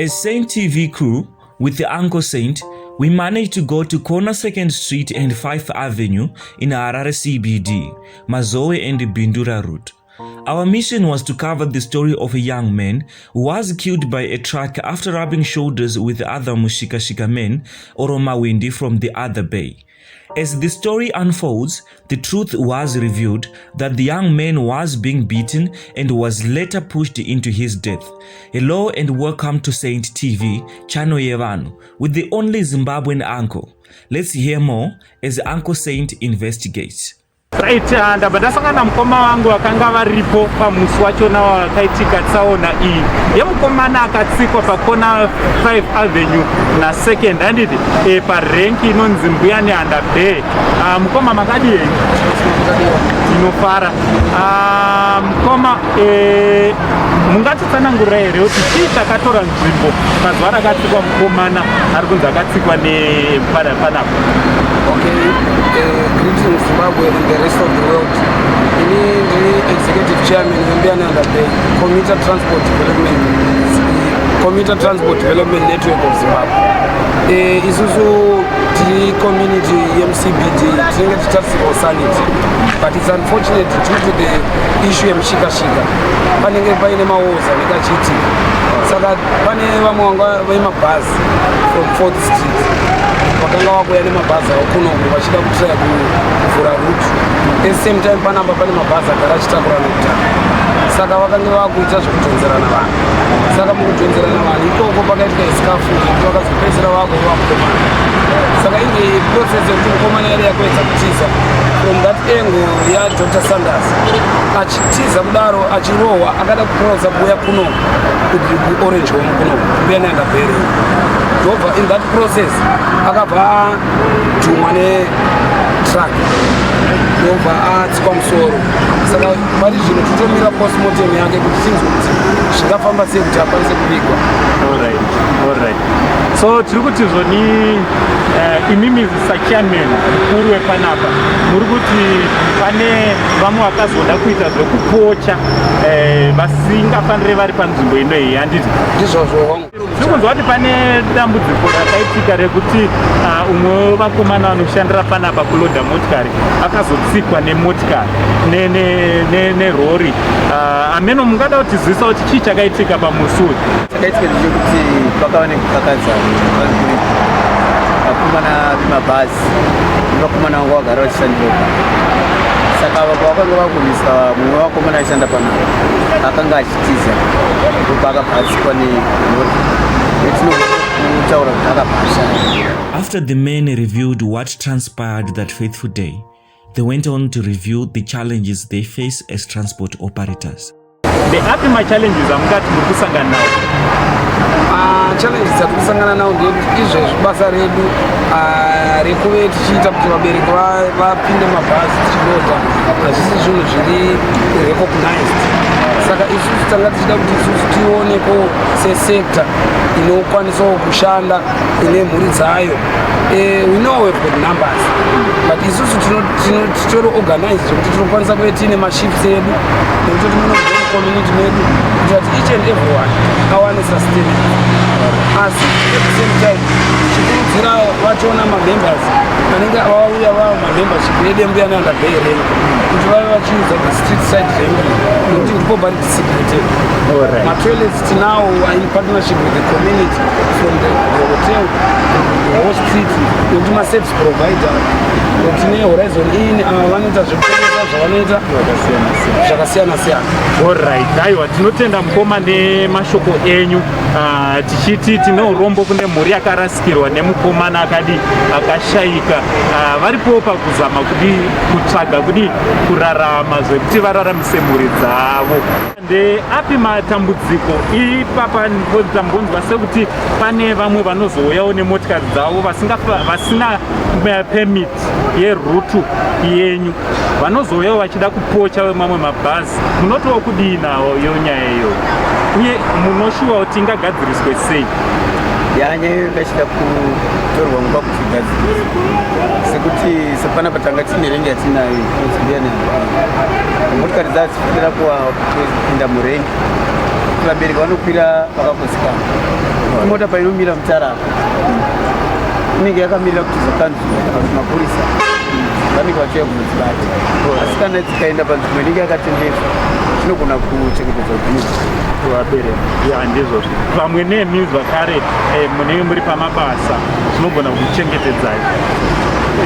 As Saint TV crew, with the Uncle Saint, we managed to go to corner 2nd Street and 5th Avenue in Harare CBD, Mazoe and Bindura route. Our mission was to cover the story of a young man who was killed by a truck after rubbing shoulders with other Mushikashika men or Mawindi from the other bay. As the story unfolds, the truth was revealed that the young man was being beaten and was later pushed into his death. Hello and welcome to Saint TV, channel yevanhu, with the only Zimbabwean uncle. Let's hear more as Uncle Saint investigates. Right, ndabva ndasangana namukoma wangu vakanga varipo pamusi wachona wakaitika tsaona iyi yemukomana akatsikwa pakona 5 Avenue na2nd, handiti? Parenki inonzi Mbuya Nehanda Bay. Mukoma, makadii? Tinofara. Mukoma, mungatitsanangurira here kuti chii chakatora nzvimbo pazuva rakatsikwa mukomana ari kunzi akatsikwa nepanapa? Okay, greetings, Zimbabwe and the rest of the world. Ini ndiri executive chairman weMbuya Nehanda Bay Commuter Transport Development Network of Zimbabwe. Isusu tiri community yemuCBD, tinenge tichitarisirwa sanity, but it's unfortunate, due to the issue yemushikashika, panenge paine mawars anenge achiitika. Saka pane vamwe vanga vemabhazi from Fourth Street vakanga vakuya nemabhazi avo kunoku vachida kutraya kuvhura route. At the same time, panapa pane mabhazi agara achitakurana kutanga, saka vakange vakuita zvekudhonzerana vanhu. Saka mukudhonzerana vanhu ikoko pakaitika scuffle yekuti vakazopedzisira vakurova mukomana. Saka inge process yekuti mukomana yari yakuedza kutiza from that angle yaDr Sanders. Achitiza kudaro, achirohwa, akada kuprosa kuuya kuno kuOrange Home, kuno Mbuya Nehanda Bay. Ndobva in that process akabva adhumwa netruck, ndobva atsikwa musoro. Saka pari zvino totomira postmortem yake kuti tinzwe kuti zvingafamba sei kuti akwanise kuvigwa. Alright. So tiri kuti zvoni, imimi sachairman mukuru wepanapa, muri kuti pane vamwe vakazoda kuita zvekupocha vasingafaniri vari panzvimbo ino iyi, handiti? Ndizvozvo wangu. Tiri kunzwa kuti pane dambudziko rakaitika rekuti umwe wevakomana vanoshandira panapa kulodha motikari akazotsikwa nemotikari nerori. Ameno mungada kutizivisa kuti chii chakaitika pamusi uyu? Chakaitika ndechekuti pakava nekukakadzana kuri vakomana vemabhazi nevakomana vanga vagara vachishandira. Saka ava pavakanga vakurwisa, mumwe wevakomana aishanda panapa akanga achitiza, ndobva akabva atsikwa nerori yetinotaura kuti akabva ashaya. After the men reviewed what transpired that fateful day, they went on to review the challenges they face as transport operators. Ndeapi machallenges amungati muri kusangana nawo? Challenges dzatiri kusangana nawo ndeyekuti izvezvi basa redu rekuve tichiita kuti vabereki vapinde mabhazi tichilodha hazvisi zvinhu zviri recognized. Saka isusu tanga tichida kuti isusu tioneko sesector inokwanisawo kushanda ine mhuri dzayo. We know we've got numbers, but isusu titori organized zvekuti tinokwanisa kuve tiine mashifts edu nekutoti muno community medu kuitira kuti each and everyone awane sustenance. Asi at the same time tichikurudzira vachona mamembers anenge vauya vava mamembership edu eMbuya Nehanda Bay rank kuti vave vachiuza the street side rank nekuti ndipo pari disciplined. Matoilets tinawo in partnership with the community from the hotel, the whole street, nekuti maservice provider tine Horizon Inn, ava vanoita zvekutengesa zvavanoita zvakasiyana siyana. Alright, aiwa, tinotenda mukoma nemashoko enyu. Tichiti tine urombo kune mhuri yakarasikirwa nemukomana akadi akashayika. Varipowo pakuzama kudi kutsvaga kudi kurarama zvekuti vararamise mhuri dzavo. Ndeapi matambudziko ipapa? Tambonzwa sekuti pane vamwe vanozouyawo nemotikari dzavo vasina permit yeroute yenyu, vanozouyawo vachida kupocha vemamwe mabhazi. Munotiwo kudii nawo yo nyaya iyoyo, uye munoshuwa kuti ingagadziriswe sei? Ya, nyaya iyo ingachida kutorwa nguva kuti igadziriswe, sekuti sepanapa tanga tine rengi yatinayo inonzi Mbuya Nehanda. Motikari dzaa dzifanira kupinda murengi kuti vabereki vanokwira vakakotsikana. mota painomira mutara apa inenge yakamirira kuti zokanzura kana kuti mapurisa vanenge vachiuya kuzodzibata, asi kana dzikaenda panzvimbo inenge yakatendeswa, zvinogona kuchengetedza upenyu kuvabereki. Ya, ndizvozvo. Vamwe nemi zvakare munenge muri pamabasa, zvinogona kuchengetedzai.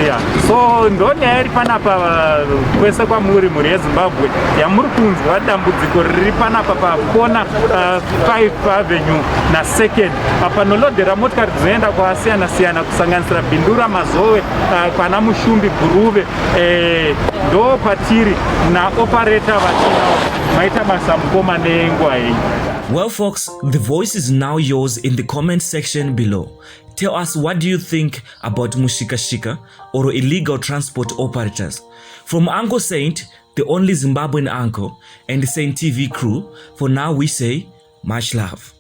Ya, so ndo nyaya iri panapa. Kwese kwamuri, mhuri yeZimbabwe yamuri kunzwa dambudziko riri panapa pakona 5 Avenue naSecond, panolodhera motikari dzinoenda kwakasiyana siyana, kusanganisira Bindura, Mazowe, kwana Mushumbi, Guruve. Ndo patiri naoperator vatinawo. Maita basa, mukoma, nenguva yenyu. Well, folks, the voice is now yours in the comment section below. Tell us, what do you think about Mushika Shika or illegal transport operators? From Uncle Saint, the only Zimbabwean uncle, and the Saint TV crew, for now we say much love.